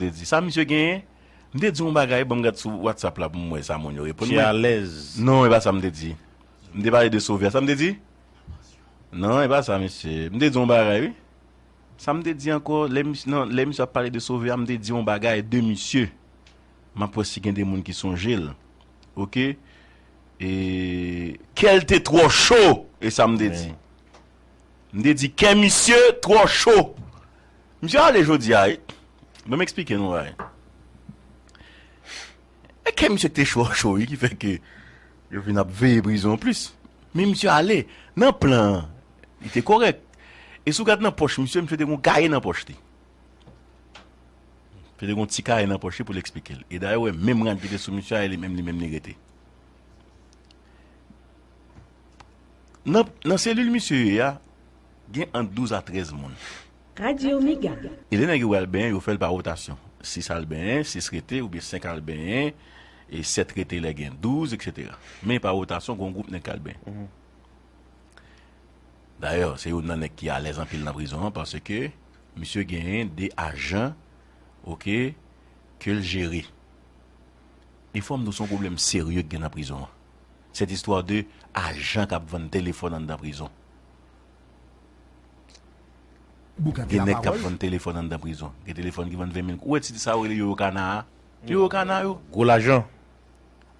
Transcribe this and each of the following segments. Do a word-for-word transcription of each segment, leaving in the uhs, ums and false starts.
Te di, sa misye genyen? M te di yon bagay, ban m gad sou WhatsApp la pou m wè sa moun yo reponn mwen. Misye alèz. Non, e pa sa m te di. M te pale de Sovè. Sa m te di? Non, e pa sa, mesye. M te di yon bagay, wi. Sa m te di ankò, lè misye, non, lè misye ap pale de Sovè a, m te di yon bagay de misye. M ap wè si gen de moun ki sonje l. Oke? E kè l te twò cho, e sa m te di. M te di, kè misye twò cho. Misye ale jodi a, wi. Ban m eksplike nou bagay. E kè misye te cho, cho, wi, ki fè ke yo vin ap veye prizon plis. Men misye ale. Nan plan an, li te kòrèk. E si w gad nan pòch misye, misye te gon kaye nan pòch li. Misye te gon ti kaye nan pòch li pou l eksplike l. E dayè, w wè, menm rad ki te sou misye a, e li menm, li menm li rete. Nan, nan selil misye ye a, gen ant douz a trèz moun. Radyo Mega. E lè nèg yo pral benyen, yo fè l pa wotasyon. Sis al benyen, sis rete, oubyen senk al benyen, e sèt rete lè gen douz, etsetera. Men pa wotasyon, gen yon gwoup nèg k al benyen. Dayè, se youn nan nèg ki alèz anpil nan prizon an, paske misye genyen de ajan, oke, ke l jere. E fò m di w, se yon pwoblèm serye k gen nan prizon an. Cette histoire de ajan k ap vann telefòn anndan prizon. Gen nèg k ap vann telefòn anndan prizon. Gen telefòn ki vann ven mil goud. Ou wè ti sa yo rele yoyo kana a? Yoyo kana yo. Gwo lajan.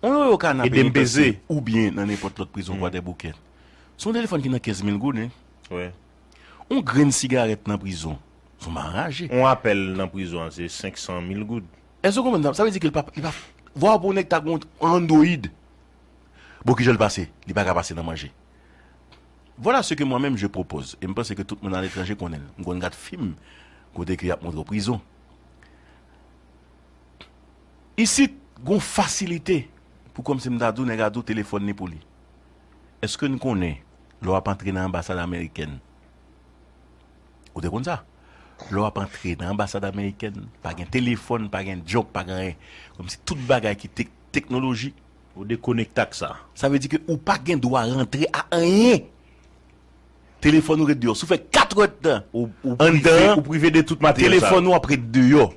On yoyo kana peye nan K C oubyen nan nenpòt lòt prizon Kwadèboukè. Se yon telefòn ki nan kenz mil goud, wi. Wi. On grenn sigarèt nan prizon. Se yon anraje. On apèl nan prizon an, se senk san mil goud. Èske w konprann sa? Sa vle di ke li pa, li pa, vwa pou nèg ta gon Android. Bon, kijan l pase? Li pa ka pase nan manje. Voilà ce que moi-même je propose. E m panse ke tout moun aletranje konnen l. M konn gad fim kote ke y ap montre w prizon. Isit, gon fasilite pou kòmsi m ta di w, nèg la di w telefòn li pou li. Èske n konnen, lè w ap antre nan anbasad amerikèn, ou te konn sa? Lè w ap antre nan anbasad amerikèn, pa gen telefòn, pa gen jòk, pa gen anyen. Kòmsi tout bagay ki tek-, teknoloji. Ou dekonekte ak sa. Sa vle di ke ou pa gen dwa rantre a anyen. Telefòn ou ret deyò. Si w fè katrè tan anndan an, telefòn ou ap ret deyò.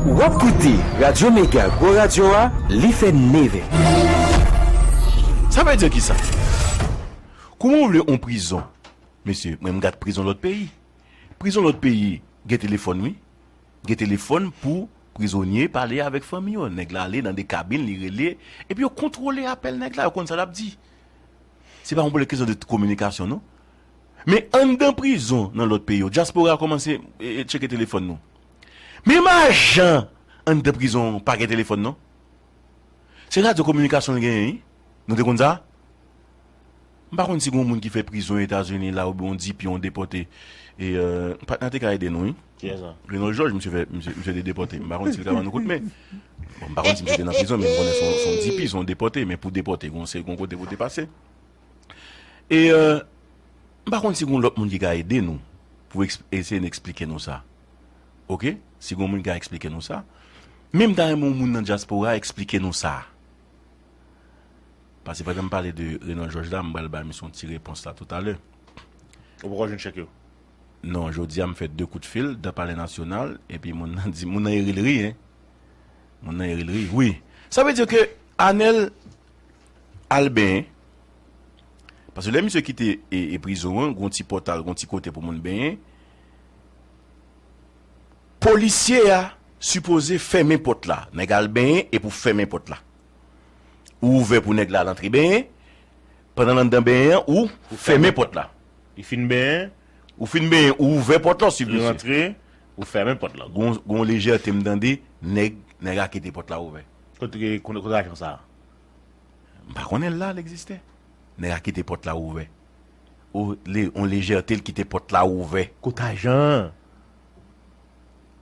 W ap koute Radyo Mega, gwo radyo a, li fè nevè. Sa vle di kisa? Kouman w vle yon prizon? Mesye, mwen m gad prizon lòt peyi. Prizon lòt peyi gen telefòn, wi. Gen telefòn pou prizonye pale avèk fanmi yo. Nèg la ale nan de kabin, li rele, epi yo kontwole apèl nèg la, yo konn sa l ap di. Se pa yon pwoblèm kesyon de kominikasyon, non. Men anndan prizon, nan lòt peyi yo, dyaspora kòmanse, e, e, tcheke telefòn nou. Menm ajan anndan prizon pa gen telefòn, non. Se radyo kominikasyon l genyen, wi. Nou te konn sa? M pa konn si gen yon moun ki fè prizon Etazini la, oubyen yon D P, yon depòte. E, euh, patnè te ka ede nou, wi. Kiyès sa? Renold Georges, misye fè, misye, misye te depòte. M pa konn si l ka ban nou kout men. Bon, m pa konn si misye te nan prizon, men m konnen se yon, se yon D P, se yon depòte. Men pou depòte, gon se, gon kote pou te pase. E, euh, m pa konn si gon lòt moun ki ka ede nou pou eks-, eseye n eksplike nou sa. Oke? Si gon moun ki ka eksplike nou sa. Men m ta renmen yon moun nan dyaspora eksplike nou sa. Paske pandan m pale de Renold Georges la, m pral bay misye yon ti repons la toutalè. Ou poko jwenn chèk yo? Non, jodi a m fè de kout fil nan Palè Nasyonal, epi moun nan di, moun nan eri l ri, en. Moun nan eri l ri. Wi. Sa vle di ke Anèl al benyen. Paske lè misye kite e, e prizon an, gon ti pòtal, gon ti kote pou moun benyen. Polisye a sipoze fèmen pòt la. Nèg al benyen epi w fèmen pòt la. Ou ouvè pou nèg la al antre benyen. Pandan l anndan benyen an, ou fèmen pòt la. Li fin benyen. Ou fin benyen, ou ouvè pòt la, w swiv misye. Li rantre, ou fèmen pòt la. Gon, gon lejète m tande, nèg, nèg a kite pòt la ouvè. Kote, kote, kote ajan sa a? M pa konnen l la, l egziste. Nèg a kite pòt la ouvè. O, le, on lejète, l kite pòt la ouvè. Kot ajan an?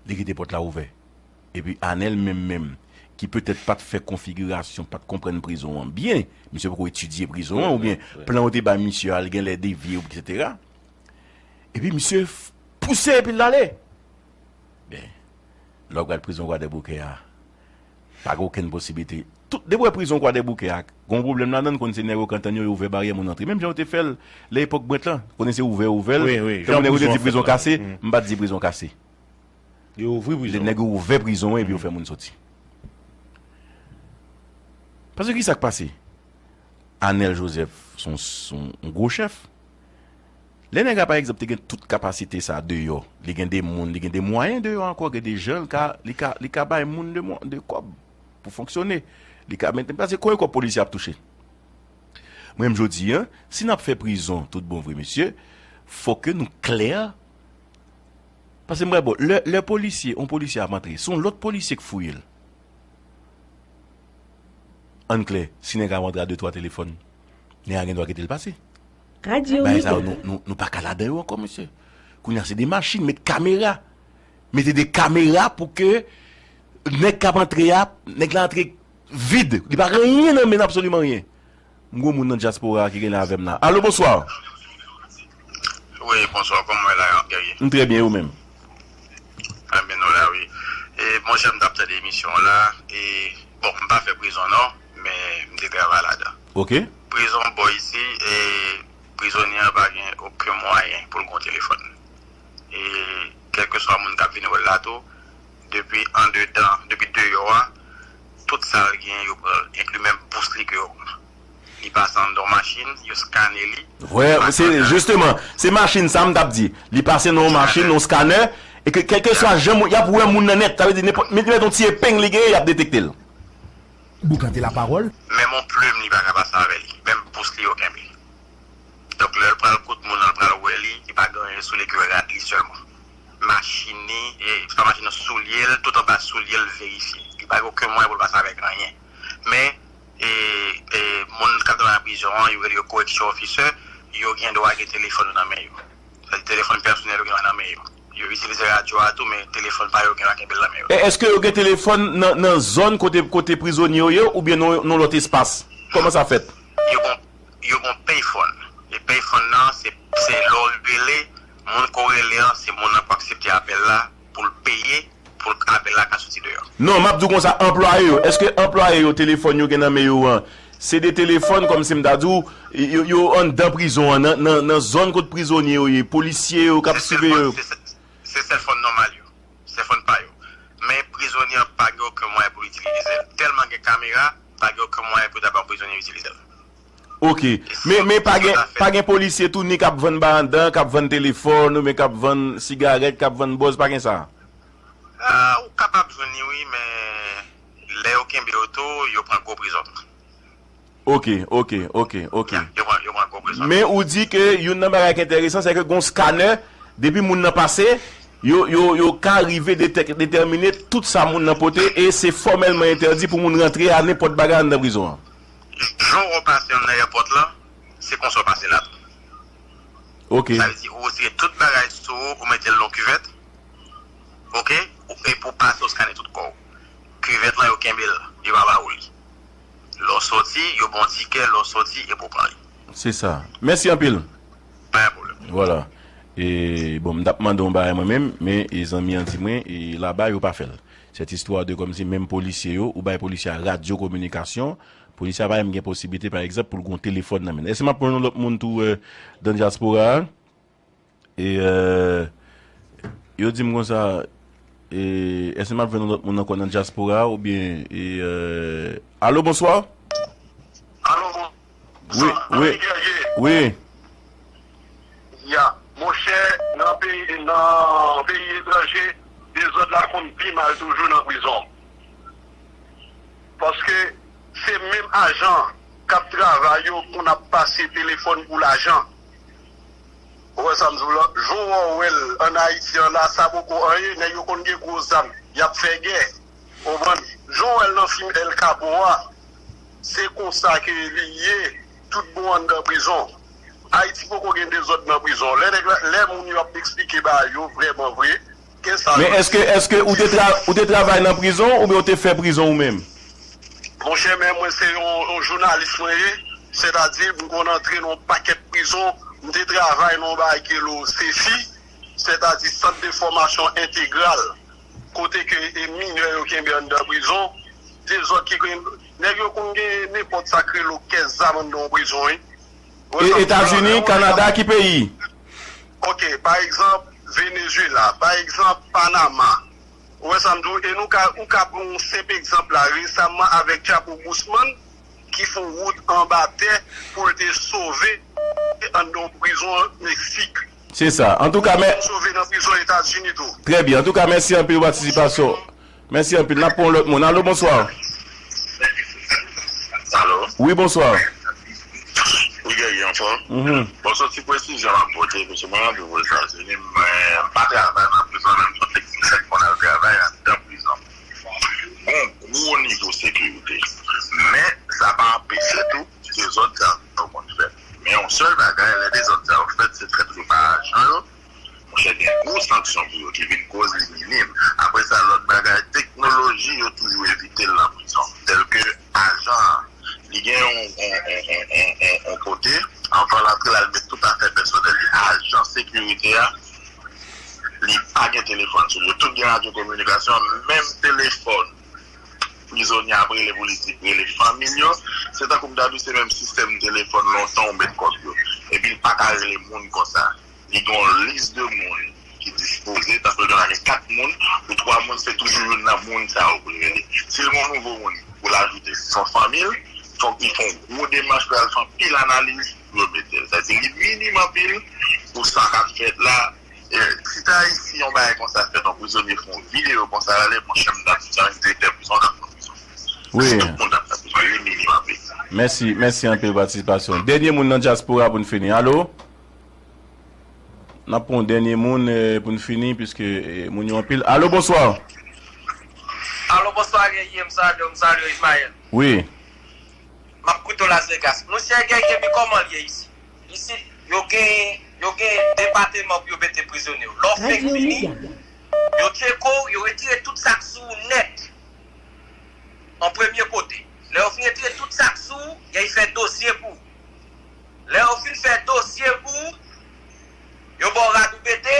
Li kite pòt la ouvè. Epi Anèl menm menm, ki petèt pa t fè konfigirasyon, pa t konprann prizon an byen, misye poko etidye prizon an, oubyen plan yo te bay misye a, l genlè devye, etsetera. Epi misye f-, pouse epi l ale. Ben, lè w gad prizon Kwadèboukè a, Pa gen okenn posiblite. Tout, depi w wè prizon Kwadèboukè a, gen yon pwoblèm ladan l, konn se nèg yo k antann yo, yo ouvè baryè moun antre. Menm jan yo te fè l lè epòk Brent lan. Konnen se ouvè, ouvè l. Wi, wi, jan moun yo te di prizon kase, m pa t di prizon kase. Yo ouvri prizon. Nèg yo ouvè prizon an epi yo fè moun soti. Paske ki sa k pase? Anèl Joseph se yon, se yon gwo chèf. Lè nèg la, pa egzanp, te gen tout kapasite sa deyò, li gen de moun, li gen de mwayen deyò ankò, gen de jan l ka, li ka, li ka bay moun de, de kòb pou fonksyone. Li ka mete, paske konbyen kòb polisye ap touche? Mwen menm jodi a, si n ap fè prizon tout bon vre, mesye, fò ke nou klè. Paske m wè, bon, lè, lè polisye, yon polisye ap antre, se yon lòt polisye k fouye l. Ann klè, si nèg la rantre a de twa telefòn, nèg la gen dwa kite l pase. Radyo Bagay sa yo, nou, nou, nou pa ka ladan yo ankò, mesye. Kounye a, se de machin, met kamera. Mete de kamera pou ke nèg k ap antre a, nèg la antre vid. Li pa gen anyen nan men l, absoliman anyen. M gon moun nan dyaspora a ki gen la avè m la. Alo, bonswa. Wi, bonswa, kòman w ye la, Guerrier? M trè byen, e ou menm? Mwen byen, nou la, wi. E, monchè, m t ap tande emisyon an la. E, bon, m pa fè prizon, non, men m te travay ladan. Ok. Prizon bò isi, e, prizonye an pa gen okenn mwayen pou l gen yon telefòn. E, kèlkeswa moun k ap vin wè l la tou, depi andedan, depi deyò a, tout sa l gen, yo pran l, enkli menm bous li ke yo pran. Li pase anndan yon machin, yo skane li. Vwè, se, jisteman, se machin sa m t ap di. Li pase nan yon machin, nan yon skanè, e ke kèlkeswa jan moun, y ap wè moun nan nèt, sa vle di nenpòt, li mèt yon ti epeng li genyen, y ap detekte l. Boukante lapawòl. Menm yon plim li pa ka pase avè li. Menm bous li yo kenbe. Donk, lè l pral kot moun nan, l pral wè li, li pa gen anyen sou li ke rad li sèlman. Machin li, e, se pa machin nan, soulye l, tout anba soulye l verifye. Li pa gen okenn mwayen pou l pase avèk anyen. Men, e, e, moun k ap travay nan prizon an, yo rele yo correction officer, yo gen dwa gen telefòn yo nan men yo. Sa di telefòn pèsonèl yo gen nan men yo. Yo itilize radyo a tou, men telefòn pa yo gen dwa kenbe l nan men yo. E èske yo gen telefòn nan, nan zòn kote, kote prizonye yo ye, oubyen nan, nan lòt espas? Kòman sa fèt? Yo gon, yo gon payphone. E payphone nan, se, se lè w rele, moun ke w rele an, se moun nan pou aksepte apèl la, pou l peye, pou apèl la ka soti deyò. Non, m ap di w konsa, anplwaye yo, èske anplwaye yo, telefòn yo gen nan men yo an, se de telefòn, kòmsi m ta di w, yo, yo anndan prizon an, nan, nan, nan zòn kot prizonye yo ye, polisye yo k ap siveye yo? Se sèl, se, se sèlfòn nòmal yo. Sèlfòn pa yo. Men prizonye an pa gen okenn mwayen pou l itilize l. Tèlman gen kamera, pa gen okenn mwayen pou ta ba yon prizonye itilize l. Ok. Men, men pa gen, pa gen polisye tou ni k ap vann ba anndan, k ap vann telefòn, oubyen k ap vann sigarèt, k ap vann bòz, pa gen sa? Ah, ou kapab jwenn li, wi, men lè yo kenbe yo tou, yo pran gwo prizon. Ok, ok, ok, ok. Ya, yo pran, yo pran gwo prizon. Men ou di ke youn nan bagay ki enteresan, se ke gon skanè, depi moun nan pase, yo, yo, yo ka rive detèk-, detèmine tout sa moun nan pote, e se fòmèlman entèdi pou moun rantre a nenpòt bagay anndan prizon an. Jan w pase anndan èpòt la, se konsa w pase la tou. Ok. Sa vle di, ou retire tout bagay sou ou, ou mete l nan kivèt. Ok? Ou, epi w pase, w skane tout kò w. Kivèt lan, yo kenbe l. Yo pa ba ou li. Lè w soti, yo ba w tikè, lè w soti, epi w pran li. Se sa. Mèsi anpil. Pa gen pwoblèm. Vwala. E, bon, m t ap mande yon bagay mwen menm, men, e, zanmi an di mwen, e, laba yo pa fè l. Cette histoire de kòmsi menm polisye yo, ou bay polisye a radyo kominikasyon, polisye a pa menm gen posiblite, pa egzanp, pou l gen yon telefòn nan men l. Èske m ap pran yon lòt moun tou, e, nan dyaspora a? E, e, yo di m konsa, e, èske m ap jwenn yon lòt moun ankò nan dyaspora a, oubyen, e, e, alo, bonswa? Alo, wi, bonswa. Wi. Wi. Ya, monchè, nan peyi, nan peyi etranje, dezòd la konn pi mal toujou nan prizon. Paske se menm ajan k ap travay yo konn ap pase telefòn pou lajan. Ou wè sa m di w la? Jan w wè l ann Ayiti an la, sa poko anyen, nèg yo konn gen gwo zam, y ap fè gè. Ou konprann? Jan w wè l nan fim El Capo a, se konsa ke li ye, tout bon anndan prizon. Ayiti poko gen dezòd nan prizon. Lè nèg la, lè moun yo ap eksplike bagay yo vrèman vre, gen sa yo di. Men èske, èske ou te tra-, ou te travay nan prizon oubyen ou te fè prizon ou menm? Monchè, men mwen se yon, yon jounalis mwen ye, sètadi m konn antre nan yon pakèt prizon, m te travay nan yon bagay ki rele sefi, sètadi sant de fòmasyon entegral, kote ke e minè yo kenbe anndan prizon, dezòd ki gen, nèg yo konn gen nenpòt sa k rele kès zam anndan yon prizon, wi. Ou wè sa m di la? Etazini, Kanada, ki peyi? Ok, pa egzanp, Venezuela, pa egzanp, Panama. Ou wè sa m di w? E nou ka, ou ka pran yon senp egzanp la, resaman avèk Chapo Guzman, ki fè yon wout anba tè pou l te sove anndan yon prizon Meksik. Se sa. Antouka, mè... Sove nan prizon Etazini tou. Trè byen. Antouka, mèsi anpil patisipasyon. Mèsi anpil. N ap pran yon lòt moun. Alo, bonswa. Alo? Wi, bonswa. Wi, Guerrier, anfòm? Mhm. Bon, se yon ti presizyon m ap pote, paske mwen anvi voye Etazini, men m pa travay nan prizon, menm si yon teknisyen ki konn al travay anndan prizon. Gon gwo nivo sekirite. Men, sa pa anpeche tou, dezòd sa yo konn fèt. Men yon sèl bagay, lè dezòd sa yo fèt, se trèt yo pa ajan yo. Monchè, gen gwo sanksyon pou yo ki vin koz li minim. Apre sa, lòt bagay, teknoloji, yo toujou evite l nan prizon. Tèlke ajan an, li gen yon, yon, yon, yon, yon, yon, yon kote, anvan l antre, l al met tout afè pèsonèl li. Ajan sekirite a, li pa gen telefòn sou li. Yo tout gen radyo kominikasyon, menm telefòn prizonye ap rele pou li di, rele fanmi l yo. Se tankou m ta di w se menm sistèm telefòn lontan ou met kòb yo. Epi l pa ka rele moun konsa. Li gen yon lis de moun ki dispoze, tankou l gen kat moun, pou twa moun, se toujou youn nan moun sa yo pou l rele. Si l gen yon nouvo moun pou l ajoute sou fanmi l, fòk li fè yon gwo demach pou l al fè anpil analiz pou yo mete l. Sa di li minim anpil pou sa k ap fèt la. E, si ta isi yon bagay konsa fèt, yon prizonye fè yon videyo konsa, rale, monchè, m t ap di sa, direktè prizon t ap pran prizon. Wi. Tout moun t ap pran prizon, li minim anpil. Mèsi, mèsi anpil patisipasyon. Dènye moun nan dyaspora pou n fini. Alo? N ap pran yon dènye moun, eh, pou n fini, piske, eh, moun yo anpil. Alo, bonswa. Alo, bonswa, Guerrier, m salye w, m salye w, Ismaël. Wi. M ap koute w Las Vegas. Monchè Guerrier, men kòman l ye isi? Isi, yo gen, yo gen depatman pou yo mete prizonye yo. Lè w fenk vini, yo tcheke w, yo retire tout sa k sou w nèt. An premye kote. Lè yo fin retire tout sa k sou w, y a fè dosye pou w. Lè yo fin fè dosye pou w, yo ba w rad ou mete,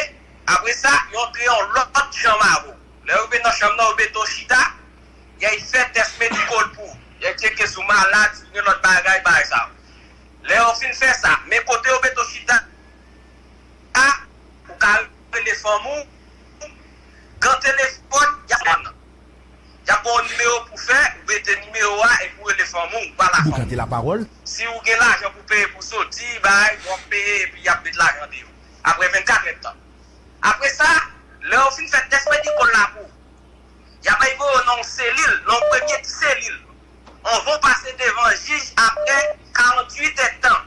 apre sa, yo antre yon lòt chanm avè w. Lè yo rive nan chanm nan, yo mete w chita, y a fè tès medikal pou w. Y a tcheke si w malad, si w gen lòt bagay, bagay sa yo. Lè yo fin fè sa, men kote yo mete w chita a, ou ka rele fanmi w, gen telefòn, y a fè nan. Y ap ba w nimewo pou fè, ou mete nimewo a epi w rele fanmi w, ou pale ak fanmi w. Boukante lapawòl. Si w gen lajan pou peye pou soti, bay, w ap peye epi y ap met lajan deyò. Apre vennkatrè tan. Apre sa, lè yo fin fè tès medikal la pou w, y ap voye w nan yon selil, nan yon premye ti selil. Anvan w pase devan jij apre karanntuit èdtan.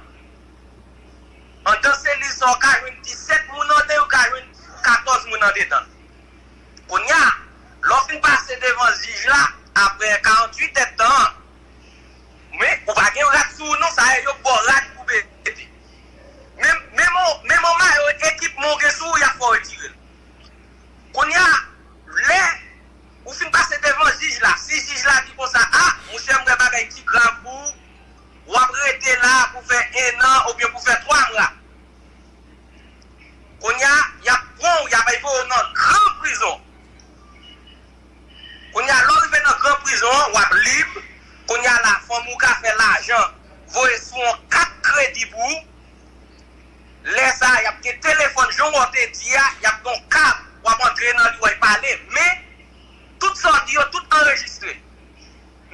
Anndan selil sa, w ka jwenn disèt moun andedan, w ka jwenn katòz moun andedan. Kounye a, lè w fin pase devan jij la, apre karanntuit èdtan an, men ou pa gen rad sou ou non, sa e yo ba w rad pou w mete. Men, men, men, men mayo ekipman w gen sou ou, y ap fè w retire l. Kounye a, lè ou fin pase devan jij la, si jij la di konsa, a, monchè, m wè bagay ki grav pou ou, w ap rete la pou fè en an oubyen pou fè twa mwa. Kounye a, y ap pran w, y ap voye w nan gran prizon. Kounye a, lè w rive nan gran prizon an, w ap lib. Kounye a la, fanmi w ka fè lajan, voye sou yon kat kredi pou ou. Lè sa a, y ap gen telefòn, jan w te di a, y ap gen yon kab, w ap antre nan li, w ap pale. Men, tout sa w di yo, tout anrejistre.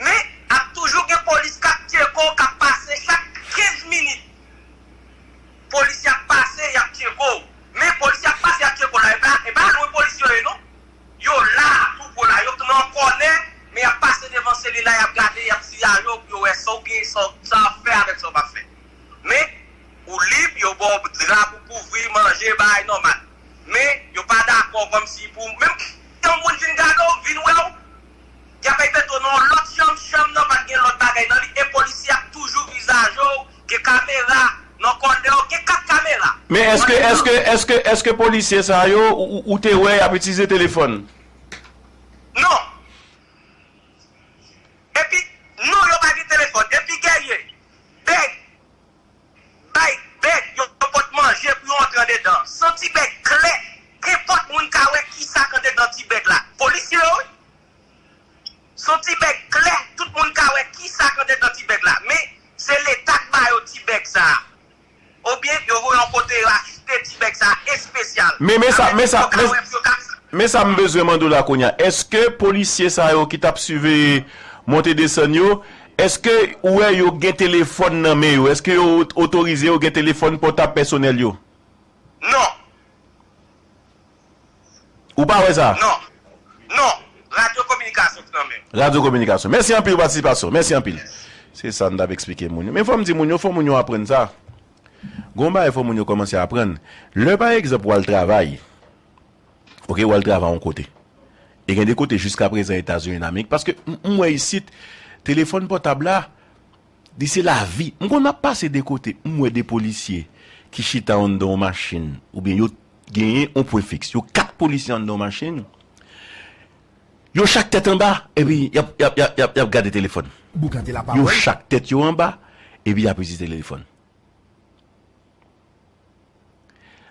Men, ap toujou gen polis k ap tcheke w, k ap pase chak kenz minit. Polisye ap pase, y ap tcheke w. Men, polisye ap pase, y ap tcheke w la, e pa, e pa lwen polisye yo ye non. Yo la, tou pwo la, yo nan kònè, men y ap pase devan selil la, y ap gade, y ap siyaje w pou yo wè sa w gen, sa w, sa w ap fè avèk sa w p ap fè. Men, ou lib, yo ba w dra pou kouvri, manje, bagay nòmal. Men, yo pa dakò kòmsi pou, menm si yon moun vin gade w, vin wè w, y ap mete w nan yon lòt chanm, chanm nan pa t gen lòt bagay nan li, e polisye ap toujou vizaje w, gen kamera nan kònè w, gen kat kamera. Men èske, èske, èske, èske polisye sa yo, ou, ou, ou te wè y ap itilize telefòn? Non. Epi, non, yo pa gen telefòn. Epi, Guerrier, bèg, bay, bèg, yo pot manje pou yo antre andedan. Se yon ti bèg klè, kenpòt moun ka wè kisa k andedan ti bèg la. Polisye yo, wi. Se yon ti bèg klè, tout moun ka wè kisa k anndan ti bèg la. Men, se Leta k ba yo ti bèg sa a. Oubyen yo voye yon kote yo achte ti bèg sa a espesyal. Men, men sa, men sa, men, men sa m bezwen mande w la kounye a. Èske polisye sa yo ki t ap siveye monte desann yo, èske ou wè yo gen telefòn nan men yo? Èske yo otorize yo gen telefòn pòtab pèsonèl yo? Non. Ou pa wè sa? Non. Non. Radyo kominikasyon ki nan men. Radyo kominikasyon. Mèsi anpil pou patisipasyon. Mèsi anpil. Se sa n t ap eksplike moun yo. Men fò m di moun yo, fò moun yo aprann sa. Gon bagay fò moun yo kòmanse aprann. Lè, pa egzanp, w al travay, oke, w al travay yon kote. E gen de kote, jiskaprezan, Etazini Damerik, paske m, m wè isit, telefòn pòtab la, li se lavi. M konn ap pase de kote, m wè de polisye ki chita anndan yon machin, oubyen yo genyen yon pwen fiks. Yo kat polisye anndan yon machin. Yo chak tèt anba, epi y ap, y ap, y ap, y ap, y ap gade telefòn. Yo chak tèt yo anba, epi y ap itilize telefòn.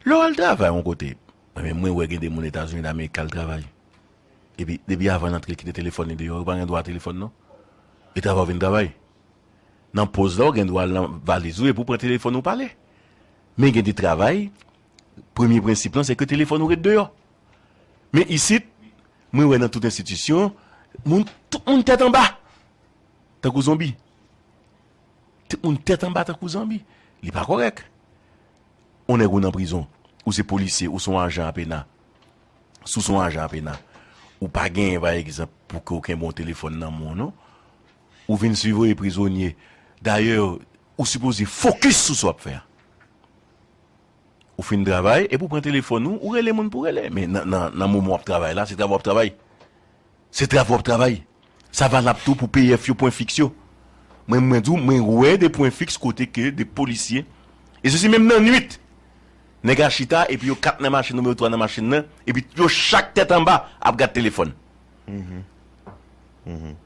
Lè w al travay yon kote, mwen menm, mwen wè gen de moun Etazini Damerik k al travay. Epi, depi avan l antre, l kite telefòn li deyò, ou pa gen dwa a telefòn, non. E travay ou vin travay. Nan poz la, ou gen dwa al nan valiz ou epi w pran telefòn ou pale. Men gen de travay, premye prensip lan, se ke telefòn ou ret deyò. Men isit, mwen wè nan tout enstitisyon, moun, tout moun tèt anba. Tankou zonbi. Tout moun tèt anba tankou zonbi. Li pa kòrèk. On nèg ou nan prizon, ou se polisye, ou se yon ajan apena. Si w se yon ajan apena, ou pa genyen, pa egzanp, pou ke w kenbe yon telefòn nan men w, non. Ou vin siveye prizonye. Dayè, ou sipoze fokis sou sa w ap fè a. Ou fin travay, epi w pran telefòn ou, ou rele moun pou rele. Men nan, nan, nan moman w ap travay la, se travay w ap travay. Se travay w ap travay. Sa valab tou pou P F yo, pwen fiks yo. Mwen, mwen di w, mwen wè de pwen fiks kote ke de polisye, e sesi menm nan nwit, nèg la chita, epi yo kat nan machin, nimewo twa nan machin nan, epi yo chak tèt anba ap gad telefòn. Mhm. Mhm.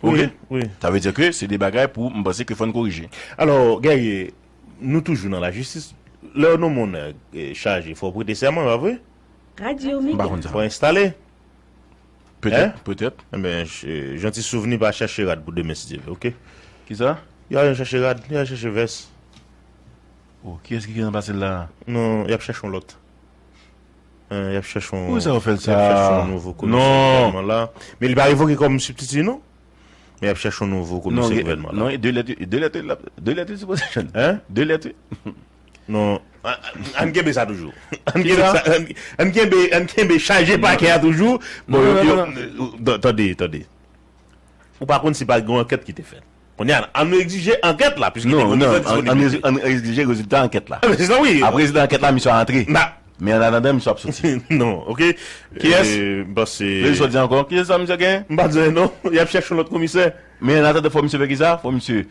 Ok? Wi, wi. Sa vle di ke se de bagay pou, m panse ke fò n korije. Alò, Guerrier, nou toujou nan lajistis. Lè w nonmen yon nèg, eh, chaje, fò w prete sèman, pa vre? M pa konn sa. Fò w enstale. Petèt, petèt. Enben, j-, jan ti souvni pa chèche rad pou demen, si Dye vle, ok? Kisa? Y a jan chache rad, y a chache vès. Oh, kiyès ki ranplase l la? Non, y ap chèche yon lòt. Eh, y ap chèche yon, y ap chèche yon nouvo komisè gouvènman la. Men li pa revoke kòm sibtiti, non? Men y ap chèche yon nouvo komisè gouvènman la. Non, de lèt, de lèt, de lèt li sipoze jwenn. Hein? De lèt. Non, ann, ann kenbe sa toujou. Ann kenbe sa, ann, ann kenbe, ann kenbe chaje pakè a toujou. Bon, yo, yo, tande, tande. Ou pa konn si pa gen yon ankèt ki te fèt. Kounye a, ann nou egzije ankèt la, piske gen pwofesè disponibilite. Non, non, ann, ann egzije rezilta ankèt la. Apre rezilta ankèt la, misye a antre. Men an atandan, misye ap soti. Non, ok. Kiyès? M panse. Lè misye di ankò, kiyès sa misye gen? M pa di anyen non. Y ap chèche yon lòt komisè. Men an atandan, fò misye fè kisa? Fò misye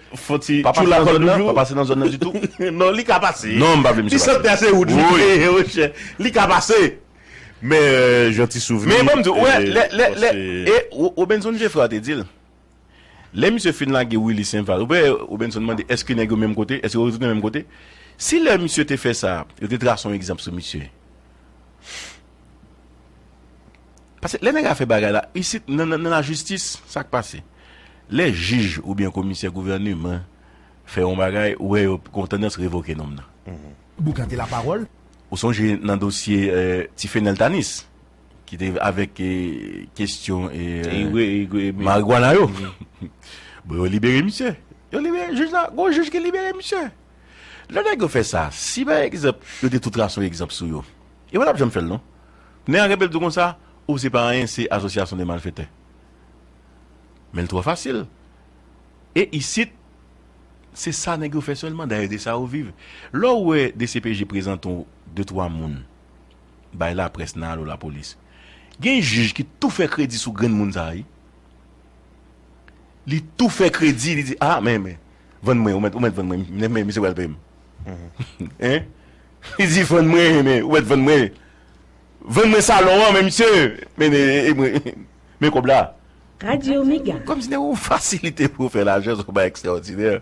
pa pase nan zòn nan, pa pase nan zòn nan ditou. Non, li ka pase. Non, m pa vle misye pase. Li santi se wout li ye, monchè. Li ka pase. Men, euh, jan ti souvni. Men bon, m di w, wè, lè, lè, lè, e, Ro-, Robenson Geffrard te di l, lè misye fin lage Willy Saint-Val, ou wè, Robenson mande, èske nèg yo menm kote? Èske yo retounen menm kote? Si lè misye te fè sa, yo te trase yon egzanp sou misye. Paske lè nèg la fè bagay la, isit, nan, nan, nan lajistis, sa k pase? Lè jij oubyen komisè gouvèneman fè yon bagay, ou wè yo gon tandans revoke nonm nan. Boukante lapawòl. Ou sonje nan dosye, eh, Tifenel Tanis, ki te avèk, eh, kesyon, eh, marigwana yo. Bon, yo libere misye. Yo libere, jij la, gon jij ki libere misye. Lè nèg yo fè sa, si pa egzanp, yo te tou trase yon egzanp sou yo, yo pa t ap janm fè l non. Nèg la kenbe l tou konsa, ou se pa anyen, se asosyasyon de malfetè. Men l twò fasil. E isit, se sa nèg yo fè sèlman, dayè de sa yo viv. Lè w wè D C P J prezante w de twa moun, bay laprès nan alo lapolis. Gen jij ki tou fè kredi sou grenn moun sa a, wi. Li tou fè kredi, li di, a, men, men, vann mwen, ou mèt, ou mèt vann mwen, men, men, misye pral peye m. Hein? Li di, vann mwen, men, ou mèt vann mwen. Vann mwen salon an, men misye, men, men, men, men kòb la. Radyo Mega. Kòmsi nèg ou fasilite pou fè lajan, se yon bagay ekstraòdinè.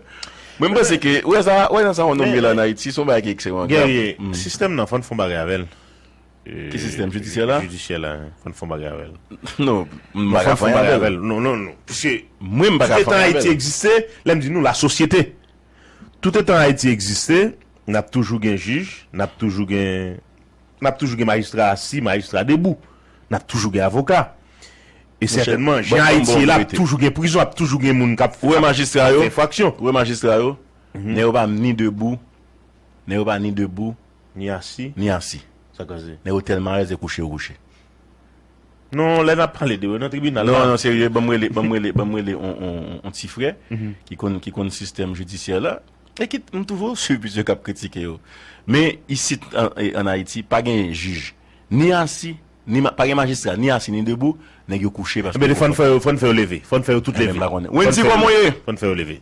Mwen, m panse ke, ou wè sa, ou wè nan sa yon nonm ye la an Ayiti, se yon bagay ki ekstreman grav. Guerrier, sistèm nan, fò n fè yon bagay avè l. Ki sistèm jidisyè la? Jidisyè la, fò n fè yon bagay avè l. Non, m pa ka fè yon bagay avè l. Non, non, non. Paske mwen, m pa ka fè yon bagay avè l. Toutetan Ayiti egziste, lè m di nou, lasosyete. Toutetan Ayiti egziste, n ap toujou gen jij, n ap toujou gen n ap toujou gen majistra asi, majistra debou. N ap toujou gen avoka. E sètènman, jan Ayiti ye la, ap toujou gen prizon, ap toujou gen moun k ap fè enfraksyon. Ou wè majistra yo? Nèg yo pa ni debou, nèg yo pa ni debou, ni asi. Ni asi. Sa k pase? Nèg yo tèlman alèz, se kouche yo kouche. Non, lè n ap pale de yo nan tribinal la. Non, non, serye, ban m rele, ban m rele, ban m rele on, on, on ti frè ki konn, ki konn sistèm jidisyè la. E ki, m toujou swiv plis yo k ap kritike yo. Men isit an, an Ayiti, pa gen jij. Ni asi, ni ma, pa gen majistra, ni asi, ni debou, nèg yo kouche paske. Ebyen, fò n fè yo, fò n fè yo leve. Fò n fè yo tout leve. Wendy, kòman w ye? Fò n fè yo leve.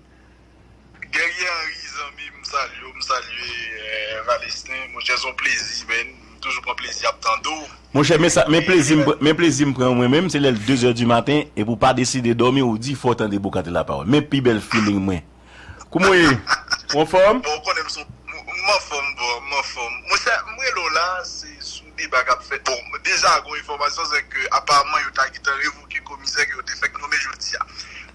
Guerrier Henry, zanmi m, m salye w, m salye Valestin. Monchè, se yon plezi, man. M toujou pran plezi ap tande w. Monchè, men sa, men plezi m, men plezi m pran mwen menm, se lè l de zè di maten, epi w pa deside dòmi, ou di fò w tande Boukantel Lapawòl. Men pi bèl feeling mwen. Kouman w ye? Ou anfòm? Bon, ou konnen m se yon, m anfòm, bro, m anfòm. Monchè, m rele w la, se sou deba k ap fèt. Bon, deja, gon enfòmasyon, se ke, aparman, yo ta gentan revoke komisè ke yo te fèk nonmen jodi a.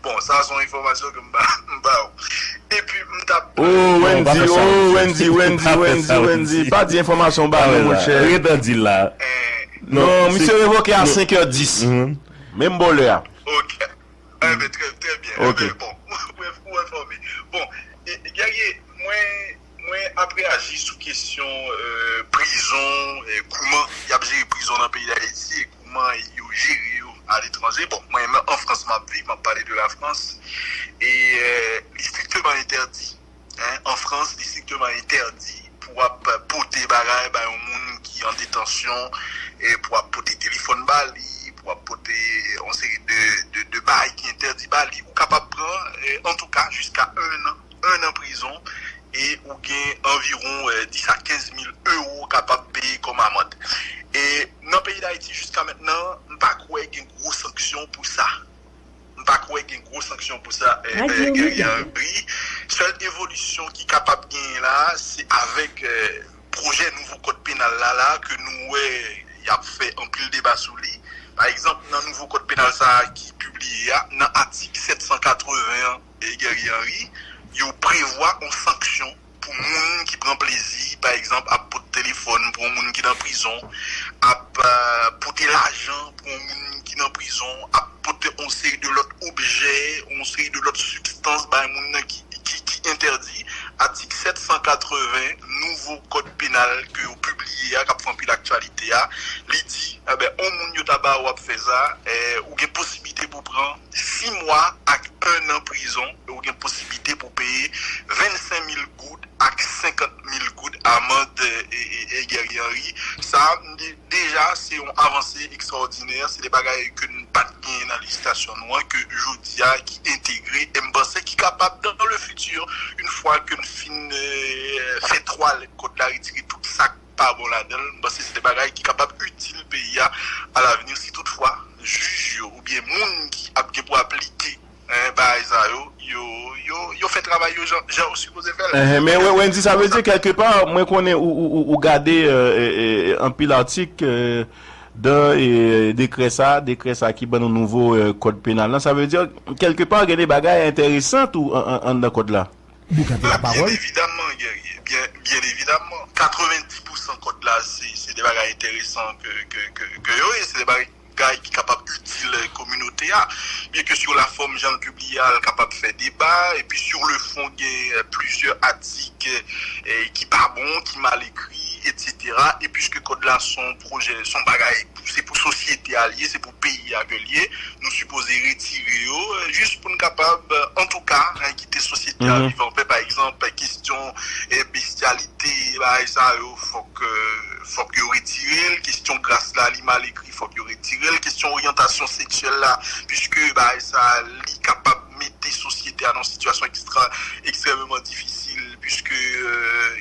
Bon, sa se yon enfòmasyon ke m ba, m ba w. Epi, m t ap. Oh, Wendy, oh, Wendy, Wendy, Wendy, Wendy. Pa di enfòmasyon ba nou, monchè. Ret nan di l la. Non, misye revoke a senk è dis. Menm bò lè a. Ok. Enben, trè, trè byen. Enben, bon, ou enfòme. Bon, Guerrier, mwen, mwen ap reyaji sou kesyon prizon, kouman y ap jere prizon nan peyi Dayiti e kouman yo jere yo aletranje. Bon, mwen menm an Frans m ap viv, m ap pale de Lafrans, e li strikteman entèdi. An Frans, li strikteman entèdi pou w ap pote bagay bay yon moun ki an detansyon, e pou w ap pote telefòn ba li, pou w ap pote yon seri de, de, de bagay ki entèdi ba li. Ou kapab pran, antouka, jiska ennan, ennan prizon, e ou gen anviwon dis a kenz mil ewo ou kapab peye kòm amann. E nan peyi Dayiti, jiska mentnan, m pa kwè gen gwo sanksyon pou sa. M pa kwè gen gwo sanksyon pou sa, Guerrier Henry. Sèl evolisyon ki kapab genyen la, se avèk pwojè nouvo kòd penal la, la, ke nou wè y ap fè anpil deba sou li. Pa egzanp, nan nouvo kòd penal sa a ki pibliye a, nan atik sèt san katreven an, Guerrier Henry, yo prevwa yon sanksyon pou moun ki pran plezi, pa egzanp, ap pote telefòn pou yon moun ki nan prizon, ap pote lajan pou yon moun ki nan prizon, ap pote yon seri de lòt objè, yon seri de lòt sibstans bay moun nan ki, ki, ki entèdi. Atik sèt san katreven, nouvo kòd penal ke yo pibliye a, k ap fè anpil aktyalite a, li di, enben, yon moun yo ta ba ou ap fè sa, ou gen posiblite pou pran sis mwa ak ennan prizon, e ou gen posiblite pou peye vennsenk mil goud ak senkant mil goud amann, Guerrier Henry. Sa, deja, se yon avanse ekstraòdinè. Se de bagay ke n pa t genyen nan lejislasyon nou an, ke jodi a, ki entegre, e m panse ki kapab, dans le futur, yon fwa ke n fin fè twa lèt kòd la, retire tout sa k pa bon ladan l, m panse se de bagay ki kapab itil peyi a alavni, si toutfwa jij yo oubyen moun ki ap gen pou aplike bagay sa yo, yo, yo, yo fè travay yo jan, jan yo sipoze fè l. Men Wendy, sa vle di, kèlkepa, mwen konnen ou, ou, ou, ou gade anpil atik dan dekrè sa, dekrè sa ki ban nou nouvo kòd penal lan. Sa vle di, kèlkepa, gen de bagay enteresan tou anndan kòd la. Byen evidamman, Guerrier. Byen, byen evidamman. Katrevenndis pousan kòd la, se, se de bagay enteresan ke, ke, ke, ke yo ye. Se de bagay ki kapab itil kominote a. Byen ke sur la forme, jan l pibliye a, l kapab fè deba. Epi sur le fond, gen plizyè atik ki pa bon, ki mal ekri, etsetera. E piske kòd la se yon pwojè, se yon bagay, se pou sosyete a l ye, se pou peyi a ke l ye, nou sipoze retire yo, jis pou n kapab, antouka, kite sosyete a viv anpè. Pa egzanp, kesyon bestyalite, bagay sa yo, fòk, fòk yo retire l. Kesyon gras la, li mal ekri, fòk yo retire l. Kesyon oryantasyon seksyèl la, piske bagay sa, li kapab mete sosyete a nan yon sitiyasyon ekstra, ekstrèmeman difisil, piske,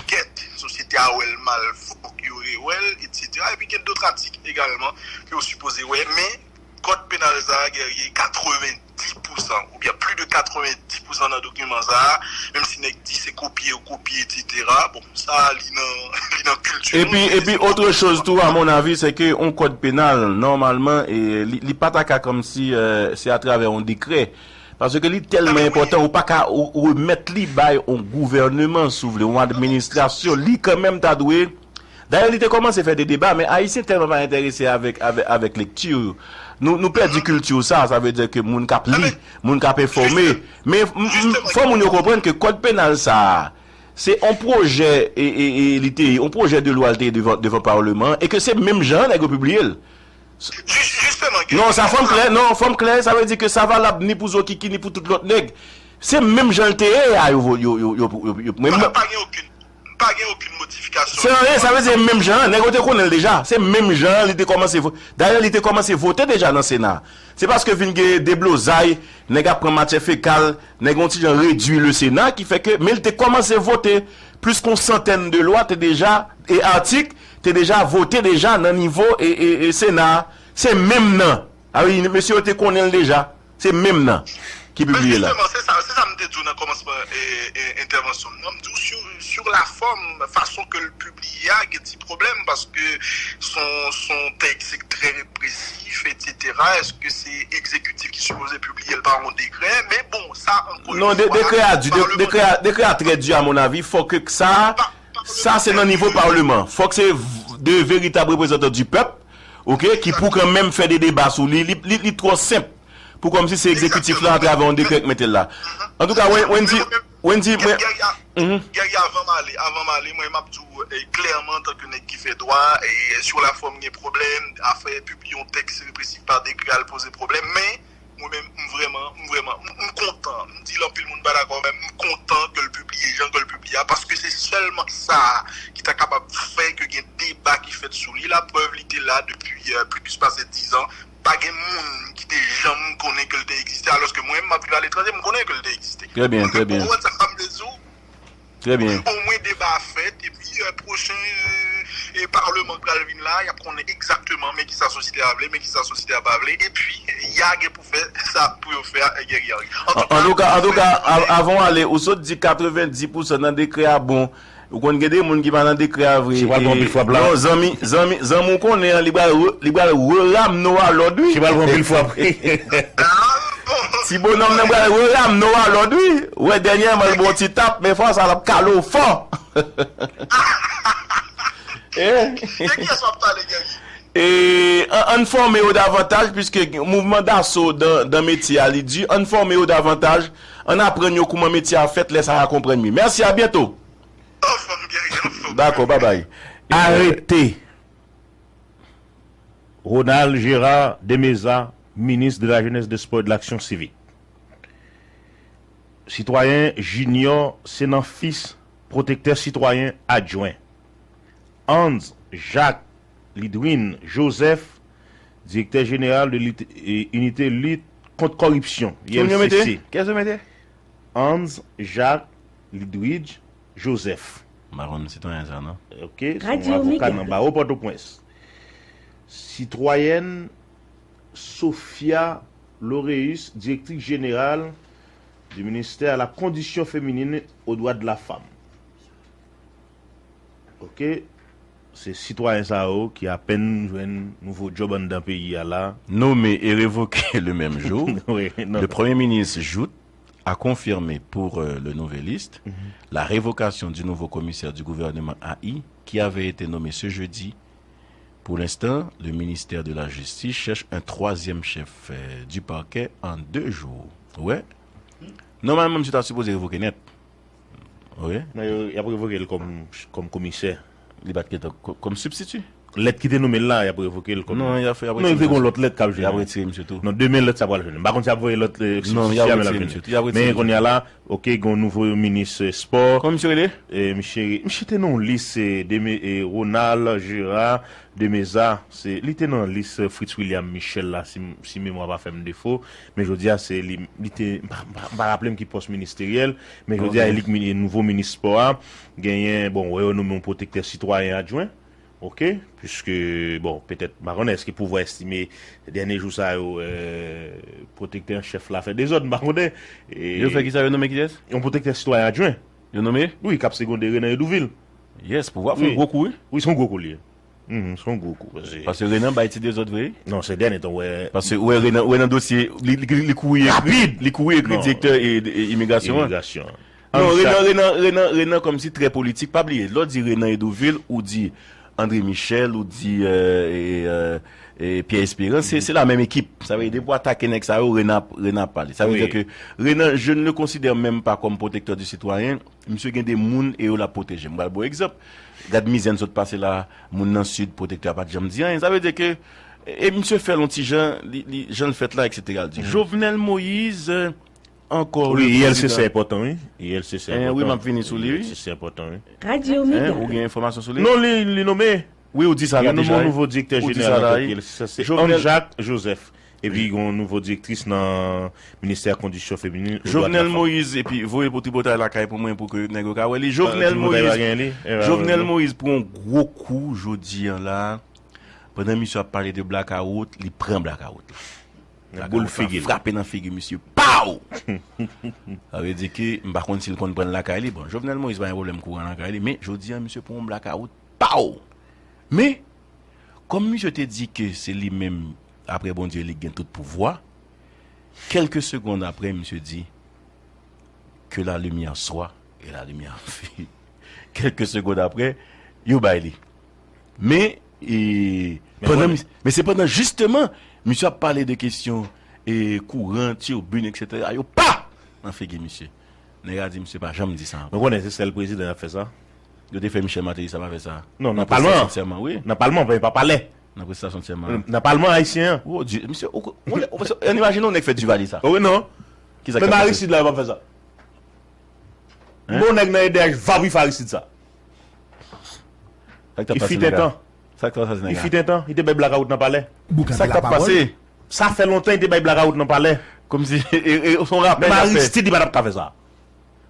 kèt, sosyete a wè l mal, fòk yo rewè l, etsetera. Epi gen dòt atik egalman ke yo sipoze wè, men kòd penal sa a, Guerrier, katrevenndis pousan, oubyen plis de katrevenndis pousan nan dokiman sa a, menm si nèg di se kopye ou kopye, etsetera. Bon, sa, li nan, li nan kilti nou, epi, epi, otre choz tou, a mon avi, se ke yon kòd penal, nòmalman, e, li, li pa ta ka kòmsi, e, se atravè yon dekrè. Paske li tèlman enpòtan, ou pa ka ou, ou remèt li bay yon gouvèneman, si w vle, yon administrasyon. Li kanmenm ta dwe Dayè, li te kòmanse fè de deba, men Ayisyen tèlman pa enterese avèk, avèk, avèk lekti. Nou, nou pèdi kilti sa, sa vle di ke moun k ap li, moun k ap enfòme. Men m- m- fò moun yo konprann ke kòd penal sa a, se yon pwojè, e, e, e, li te ye, yon pwojè de lwa li te ye devan, devan Palman an, e ke se menm jan an nèg yo pibliye l. Non, sa fò m klè, non, fò m klè, sa vle di ke sa valab ni pou Zokiki, ni pou tout lòt nèg. Se menm jan l te ye a, yo, yo, yo, yo, yo, yo, men Pa, pa gen okenn, pa gen okenn modifikasyon. Se anyen, sa vle di menm jan an, nèg yo te konnen l deja. Se menm jan an, li te kòmanse vo-, dayè, li te kòmanse vote deja nan Sena. Se paske vin gen deblozay, nèg ap pran matyè fekal, nèg yon ti jan redui le Sena, ki fè ke, men li te kòmanse vote. Plis ke yon santèn de lwa te deja, e atik, te deja vote deja nan nivo e, e, e Sena a. Se menm nan. A wi, mesye yo te konnen l deja. Se menm nan ki pibliye la. Jisteman, se sa, se sa m te di w nan kòmansman, e, e, entèvansyon m nan. M di w, sur, sur la forme, fason ke l pibliye a, gen ti pwoblèm, paske se yon, se yon tèks trè represif, etsetera. Èske se egzekitif ki sipoze pibliye l pa yon dekrè? Men bon, sa, ankò yon fwa, dekrè a di, de- dekrè a, dekrè a trè di, a mon avi. Fò ke sa, sa se nan nivo Palman. Fòk se v- de veritab reprezantan di pèp, oke, ki pou kanmenm fè de deba sou li. Li, li, li twò senp pou kòmsi se egzekitif la atravè yon dekrè k mete l la. Antouka, Wen- Wendy, Wendy, mwen, Guerrier, avan m ale, avan m ale, mwen m ap di w, e, klèman, antanke nèg ki fè dwa, e, sur la forme gen pwoblèm, afè pibliye yon tèks represif pa dekrè al poze pwoblèm, men mwen menm, m vrèman, m vrèman, m, m kontan. M di l anpil moun pa dakò, men m kontan ke l pibliye jan ke l pibliye a, paske se sèlman sa ki ta kapab fè ke gen deba ki fèt sou li. Laprèv, li te la depi, e, plis pase dizan. Pa gen moun ki te janm konnen ke l te egziste, alòske mwen menm, m ap viv aletranje, m konnen ke l te egziste. Trè byen, trè byen. Ou konprann sa m vle di w? Trè byen. Omwen deba a fèt, epi, e, pwochen, e, e, Palman k pral vin la, y ap konnen egzakteman men kisa sosyete a vle, men kisa sosyete a pa vle, epi y a gen pou fè sa pou yo fè a, e, Guerrier. An, antouka, antouka, av- avan w ale, ou sot di katrevenndis pousan nan dekrè a bon. Ou konn gen de moun ki pa nan dekrè a vre. Ki pral pran pil frap la. Non, zanmi, zanmi, zanmi w konnen an, li pral re- li pral re-ramne w a lòd, wi. Ki pral pran pil frap. Ti bonòm nan pral re-ramne w a lòd, wi. Ou wè, dènyèman, l ba w ti tap, men fwa sa, l ap kale w fò. E kiyès w ap pale, Guerrier? E, an, ann fòme yo davantaj, piske mouvman daso dan, dan metye a, li di, ann fòme yo davantaj, ann aprann yo kouman metye a fèt, lè sa y a konprann mye. Mèsi, a byento. Anfòm, Guerrier, anfòm. Dakò, babay. Arete Ronald Gérard Demeza, ministre de la Jeunesse, des Sports et de l'Action Civique. Sitwayen Junior Senanfis, pwotektè sitwayen adjwen. Hans Jacques Lidwin Joseph, direktè jeneral de lit- e, inite lit kont kòripsyon, Kiyès yo mete? I L C C. Kiyès yo mete? Hans Jacques Lidwidge Joseph. M pa konn sitwayen sa, non. Ok, se yon avoka nan bawo Pòtoprens. Sitwayèn Sophia Loreus, direktris jeneral du ministère à la condition féminine aux droits de la femme. Ok, se sitwayen sa yo ki apèn jwenn nouvo djòb anndan peyi a la. Nommé et révoqué le même jour, le Premier ministre Jouthe a confirmé pour, euh, le Nouvelliste la révocation du nouveau commissaire du gouvernement A I qui avait été nommé ce jeudi. Pour l'instant, le ministère de la Justice cherche un troisième chef, euh, du parquet en deux jours. Wè. Nòmalman, misye ta sipoze revoke nèt. Wi. Non, yo, y ap revoke l kòm, kòm komisè. Li pa t gentan kò- kòm sibstiti. Lèt ki te nonmen l la, y ap revoke l kòm. Non, y ap fè, y ap retire misye. Non, te gen yon lòt lèt k ap jwenn. Y ap retire misye tou. Non, demen lèt sa pral jwenn. M pa konn si y ap voye lòt, euh, sibstiti a, men l ap jwenn. Non, y ap retire misye tou. Y ap retire misye. Men kounye a la, ok, gen yon nouvo minis, euh, spò. Kòman misye rele? E misye, misye te nan yon lis, e, de me- e, Ronald Gérard Demeza, se, li te nan lis, e, Fritz William Michel la, si, si memwa pa fè m defo. Men jodi a, se li, li te, m pa, m pa, m pa raple m ki pòs ministeryèl, men jodi a, e li k mi- nouvo minis spò a. Genyen, bon, wè yo nonmen yon pwotektè sitwayen adjwen. Ok, piske, bon, petèt, m pa konnen èske pouvwa estime dènye jou sa yo, euh, pwotektè an chèf la fè dezòd, m pa konnen. E yo fè kisa, yo nonmen kiyès? Yon pwotektè sitwayen adjwen. Yo nonmen? Wi, k ap segonde Renan Edouvil. Yes, pouvwa fè yon gwo kou, wi. Wi, se yon gwo kou li ye. Mhm, se yon gwo kou. Paske Renan bay ti dezòd vre. Non, se dènye tan, wè. Paske, wè, Renan, wè, nan dosye, li, li, li kouri ekri, li kouri ekri direktè e, e imigrasyon an. Imigrasyon an. Non, Renan, Renan, Renan, Renan kòmsi trè politik. Pa bliye, lè w di Renan Edouvil, ou di André Michel, ou di euh, e, euh, e Pierre Espérance, se, se la menm ekip. Sa vle di, depi w atake nèg sa yo, Renan, Renan ap pale. Sa vle di ke Renan, je ne le considère même pas comme protecteur du citoyen. Misye gen de moun e yo l ap pwoteje. M pral ba w egzanp. Gad mizè n sot pase la, moun nan Sid, pwotektè a pa t janm di anyen. Sa vle di ke, e misye fè l yon ti jan, li, li, jan l fèt la, etsetera. L di, Jovenel Moïse, euh, encore le président. Wi, I L C C enpòtan, wi. I L C C enpòtan. Wi, m ap vini sou li, wi. I L C C enpòtan, wi. Radyo Mega. Ou gen enfòmasyon sou li? Non, li, li nonmen. Wi, ou di sa la deja, wi. Yo nonmen yon nouvo direktè jeneral nan tèt I L C C, se Anne Jacques Joseph. Epi, gen yon nouvo direktris nan ministè kondisyon feminin. Jovenel Moïse, epi voye pou tripotay lakay pou mwen, pou ke nèg yo ka wè li. Jovenel Moïse, Jovenel Moïse pran yon gwo kou jodi an la. Pandan misye ap pale de blakawout, li pran blakawout la. Blakawout la frape nan figi misye. Pow! Sa vle di ke m pa konn si l konn pran l lakay li. Bon, Jovenel Moïse pa gen pwoblèm kouran lakay li, men jodi an, misye pran yon blakawout. Pow! Men, kòm misye te di ke se li menm, apre Bondye, li k gen tout pouvwa, kèlke segonn apre, misye di, Que la lumière soit, et la lumière fut. Kèlke segonn apre, yo bay li. Men, e, pandan, men se pandan, jisteman, misye ap pale de kesyon e, kouran, tibin, etsetera. Yo pa! Nan figi misye. Nèg la di misye pa janm di sa ankò. Nou konnen se sèl prezidan y ap fè sa. Yo te fè Michel Martelly sa, pa fè sa. Non, nan palman an. Nan prestèsyon sèman, wi. Nan palman, pa, pa palè. Nan prestèsyon sèman. Nan palman ayisyen an. Oh, Dieu, misye, ou, ou, ou, ou, ann imajine yon nèg fè Duvalier sa. Oh, wi, non. Kisa k ap pase? Menm Aristide la, yo p ap fè sa. Hein? Bon nèg nan E D H, va pi fè Aristide sa. Sa k t ap pase, nèg la? Sa k t ap pase, nèg la? Li fit en tan, li te bay blakawout nan palè. Sa k t ap pase? Sa fè lontan li te bay blakawout nan palè. Kòmsi, e, e, se yon rapèl l ap fè. Menm Aristide, li pa t ap ka fè sa.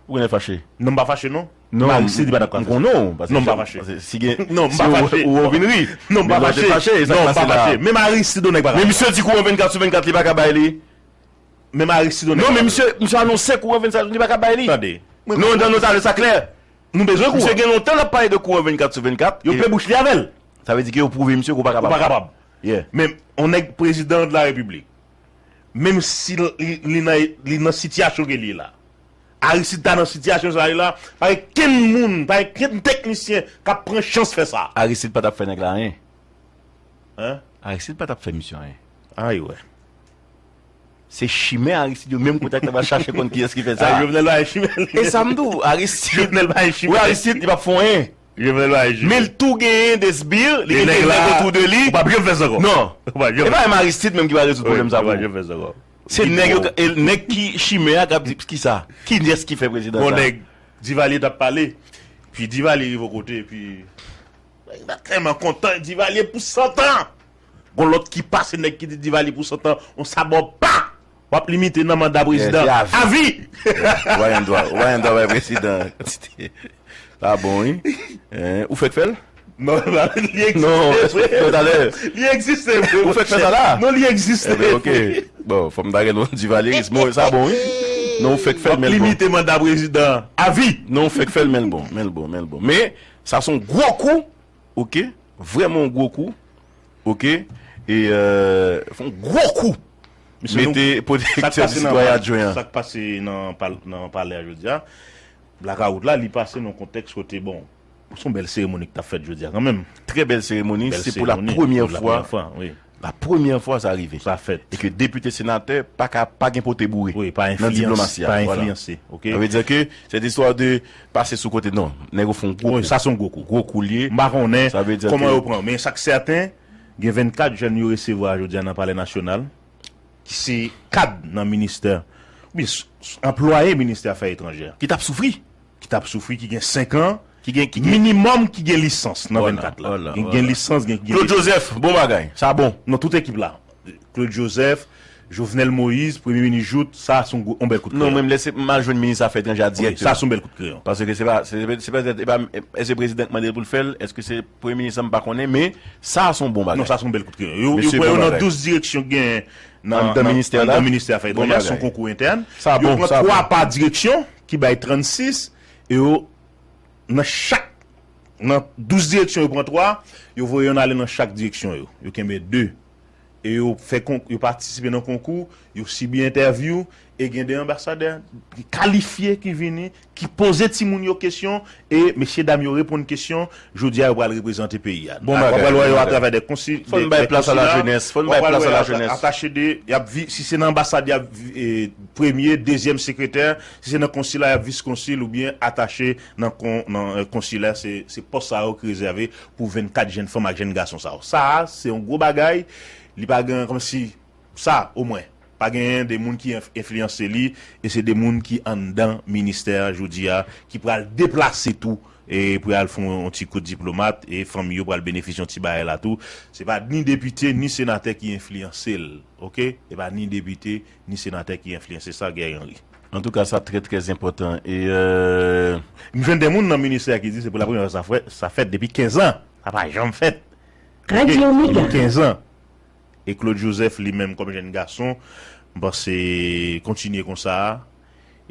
Ou genlè fache? Non, m pa fache, non. Non, Aristide, li pa t ap ka fè sa. M konnen w, paske non, m pa fache. Si gen, non, m pa fache. Ou, ou vin ri. Non, m pa fache. Non, m pa fache. Menm Aristide, yon nèg pa ka fè sa. Men misye di kouran vennkat sou vennkat, li pa ka bay li. Menm Aristide, yon nèg pa ka bay li. Non, men misye, misye anonse kouran vennkat sou vennkat, li pa ka bay li. Tande. Non, non, sa, sa klè. Nou bezwen kouran. Misye gen lontan l ap pale de kouran vennkat sou vennkat. Yo ple bouch li avè l. Sa vle di ke yo pwouve misye ke w pa kapab. Ou pa kapab. Yeah. Men, yon nèg prezidan de la repiblik, menm si l, li, li nan, li nan sitiyasyon ke li ye la, Aristide ta nan sitiyasyon sa li la, pa gen kenn moun, pa gen kenn teknisyen k ap pran chans fè sa. Aristide pa t ap fè nèg la anyen. Hein? Aristide pa t ap fè misye anyen. Ay wè. Se chimè Aristide yo menm kontak la va chache konn kiyès ki fè sa. Ah, Jovenel pa chimè. E sa m di w, Aristide. Jovenel pa chimè. Wi, Aristide, li p ap fè anyen. Jovenel pa chimè. Men l tou genyen de sbir, li gen de nèg otou de li. Ou p ap janm fè sa ankò. Non. Ou p ap janm fè sa. E pa menm Aristide menm ki va rezoud pwoblèm sa pou ou. Ou p ap janm fè sa ankò. Se nèg yo, e nèg ki chimè a k ap di, kisa? Kiyès ki fè prezidan sa? Bon, nèg, Duvalier t ap pale. Pi Duvalier rive yon kote, epi Nèg la tèlman kontan, Duvalier pou san tan. Gon lòt ki pase nèg ki di Duvalier pou san tan, on sa bò pa. W ap limite nan manda prezidan. Avi. Ou pa gen dwa, ou pa gen dwa bay prezidan kantite. Sa bon, wi. Hein, ou fèk fè l? Non, li egziste vre. Li egziste vre. Ou fèk fè sa la? Non, li egziste vre. Bon, fò m ta gen yon Duvalierisme. Bon, sa bon, wi. Non, ou fèk fè l, men l bon. W ap limite manda prezidan. Avi. Non, ou fèk fè l, men l bon, men l bon, men l bon. Men, sa se yon gwo kou. Oke, vrèman yon gwo kou. Oke, e euh, fè yon gwo kou. Mete pwotektè di sitwayen adjwen an. Sa k pase nan pal-, nan palè a jodi a, blakawout la, li pase nan yon kontèks kote, bon, se yon bèl seremoni ki t ap fèt jodi a kanmenm. Trè bèl seremoni, se pou la premyè fwa. La premyè fwa sa rive. Sa fèt. E ke depite senatè pa ka, pa gen pote boure nan diplomasi a. Wi, pa enfliyanse, pa enfliyanse, oke? Sa vle di ke se istwa de pase sou kote, non. Nèg yo fè yon gwo kou. Wi, sa se yon gwo kou. Gwo kou l ye. M pa konnen kòman yo pran, men sa k sèten, gen vennkat jèn yo resevwa jodi a nan Palè Nasyonal, ki se kad nan ministè, oubyen s-, s-, anplwaye ministè afè etranjè. Ki t ap soufri. Ki t ap soufri, ki gen senk an, ki gen, ki gen minimòm ki gen lisans nan vennkat la. Gen, gen lisans, gen, gen Claude Joseph, bon bagay, sa bon. Non, tout ekip la. Claude Joseph, Jovenel Moïse, Premye Minis Jouthe, sa se yon gwo, yon bèl kout kreyon. Non, mwen, m lese m al jwenn minis afè etranjè a direkteman. Wi, sa se yon bèl kout kreyon. Paske se pa, se, se pa, se pa, èske prezidan k mande l pou l fè l, èske se premye minis, sa m pa konnen, men sa se yon bon bagay. Non, sa se yon bèl kout kreyon. Yo, yo pran yo nan douz direksyon k genyen nan, anndan ministè afè etranjè, se yon konkou entèn. Yo pran twa pa direksyon ki bay trannsis, E yo, nan chak, nan douz direksyon, yo pran twa, yo voye yonn ale nan chak direksyon yo. Yo kenbe de. E yo fè kon, yo patisipe nan konkou, yo sibi entèvyou, e gen de anbasadè ki kalifye ki vini, ki poze timoun yo kesyon, e mesye dam yo reponn kesyon, jodi a yo pral reprezante peyi a. Bon bagay, w ap wè yo atravè de konsil, fò n bay plas a lajenès, fò n bay plas a lajenès. Atache de, y ap vi-, si se nan anbasad, y ap vi-, e, premye, dezyèm sekretè, si se nan konsil la, y ap vis konsil oubyen atache nan kon-, nan, e, konsilè, se, se pòs sa yo ki rezève pou vennkat jèn fanm ak jèn gason sa yo. Sa a, se yon gwo bagay, li pa gen kòmsi sa, omwen. Pa genyen de moun ki enf-, enfliyanse li, e se de moun ki anndan ministè a jodi a, ki pral deplase tou, e pral fè yon ti kout diplomat, e fanmi yo pral benefisye yon ti bagay la tou. Se pa ni depite, ni senatè ki enfliyanse l, oke? Se pa ni depite, ni senatè ki enfliyanse sa, Guerrier Henry. Antouka, sa trè, trè enpòtan. E, euh, m jwenn de moun nan ministè a ki di se pou la premyè fwa sa fè-, sa fèt depi kenz an. Sa pa janm fèt. Oke? Depi kenz an. E Claude Joseph, li menm, kòm jèn gason, m panse kontinye konsa.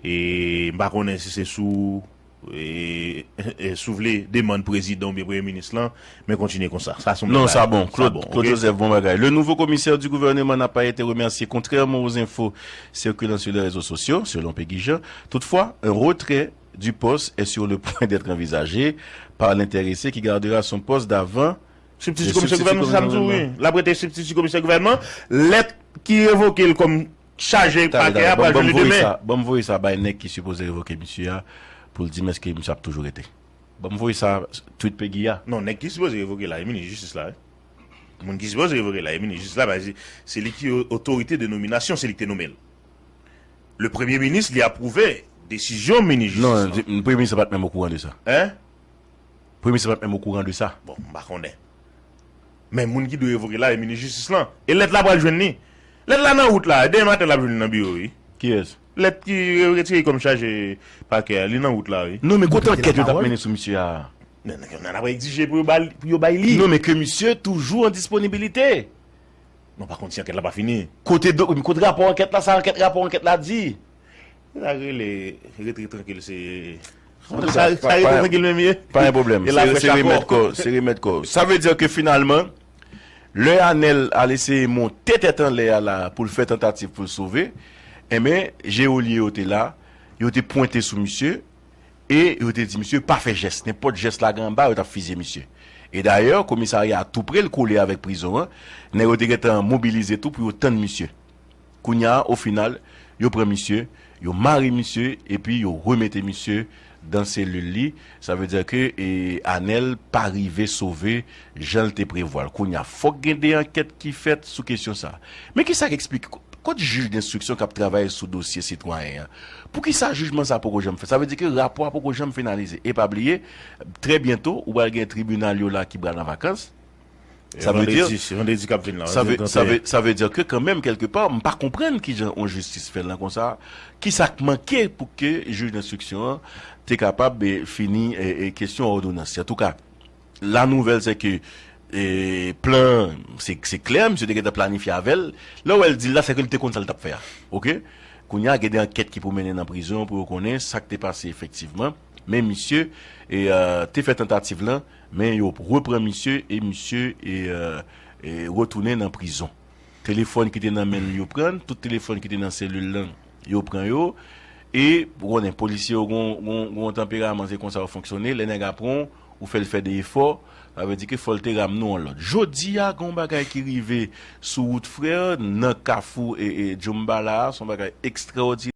E m pa konnen si se sou, e, e, si w vle, demann prezidan oubyen premye minis lan, men kontinye konsa. Sa se yon... Non, sa bon. Claude, Claude Joseph, bon bagay. Le nouveau commissaire du gouvernement n'a pas été remercié, contrairement aux infos circulant sur les réseaux sociaux, selon Peggy Jean. Toutefois, un retrait du poste est sur le point d'être envisagé par l'intéressé qui gardera son poste d'avant. Sibtiti komisè gouvènman, se sa m di w, wi. L ap rete sibtiti komisè gouvènman. Lèt ki revoke l kòm chaje pakè a pral jwenn li demen. Ban m voye sa bay nèg ki sipoze revoke misye a pou l di m èske misye ap toujou rete. Ban m voye sa tweet Peggy a. Non, nèg ki sipoze revoke la, e minis jistis la, wi. Moun ki sipoze revoke la, e minis jistis la, paske se li ki o-, otorite de nominasyon, se li ki te nonmen l. Le premye minis, li apwouve desizyon minis jistis la. Non, premye minis la pa t menm okouran de sa. Hein? Premye minis la pa t menm okouran de sa. Bon, m pa konnen. Men moun ki dwe revoke la, e minis jistis lan. E lèt la pral jwenn li. Lèt la nan wout la, demen maten l ap jwenn li nan biwo, wi. Kiyès? Lèt ki retire kòm chaje pakè a, li nan wout la, wi. Non, men kote ankèt yo t ap mennen sou misye a? Men, men, men, n ap egzije pou yo ba l, pou yo bay li. Non, men ke misye toujou an disponibilite. Non, pa konn si ankèt la pa fini. Kote do-, kote rapò ankèt la, sa ankèt, rapò ankèt la di? Sa k rele rete trankil, se, sa, sa rete trankil menm ye. Pa gen pwoblèm. Se, se remèt kò, se remèt kò. Sa vle di ke finalman, lè Anèl al eseye monte tèt anlè a la pou l fè tantativ pou l sove, enben, jeolye yo te la, yo te pwente sou misye, e yo te di misye pa fè jès. Nenpòt jès lage anba, yo t ap fizye misye. E dayè, komisarya a tou pre, l kole avèk prizon an, nèg yo te gentan mobilize tou pou yo tann misye. Kounye a, o final, yo pran misye, yo mare misye, epi yo remete misye dan selil li. Sa vle di ke, e, Anèl pa rive sove jan l te prevwa l. Kounye a, fòk gen de ankèt ki fèt sou kesyon sa a. Men ki sa k eksplike, kot jij denstriksyon k ap travay sou dosye sitwayen an? Poukisa jijman sa poko janm fèt? Sa vle di ke rapò a poko janm finalize. E pa bliye, trè byento, ou pral gen tribinal yo la ki pral an vakans. Sa vle di, vandredi k ap vin la, sa vle, sa vle, sa vle di ke kanmenm, kèlke pa, m pa konprann kijan yon jistis fè l lan konsa. Kisa k manke pou ke jij denstriksyon an te kapab, e, fini, e, e, kesyon òdonans? Antouka, la nouvèl, se ke, e, plan, se, se klè, misye te gentan planifye avè l. Lè w wè l di l la, se ke l te konn sa l t ap fè a. Oke? Kounye a, gen de ankèt ki pou mennen nan prizon pou yo konnen sa k te pase efektivman. Men misye, e, e, te fè tantativ lan, men yo repran misye e misye, e, e, e, retounen nan prizon. Telefòn ki te nan men l, yo pran l, tout telefòn ki te nan selil lan, yo pran yo. E, ou konnen, polisye yo gon, gon, gon tanperaman, se konsa yo fonksyone. Lè nèg ap pran w, ou fè l fè de efò, sa vle di ke fò l te ramne w an lòd. Jodi a, gon bagay ki rive sou wout Frè, nan kafou, e, e, Djoumba la a, se yon bagay ekstraòdinè.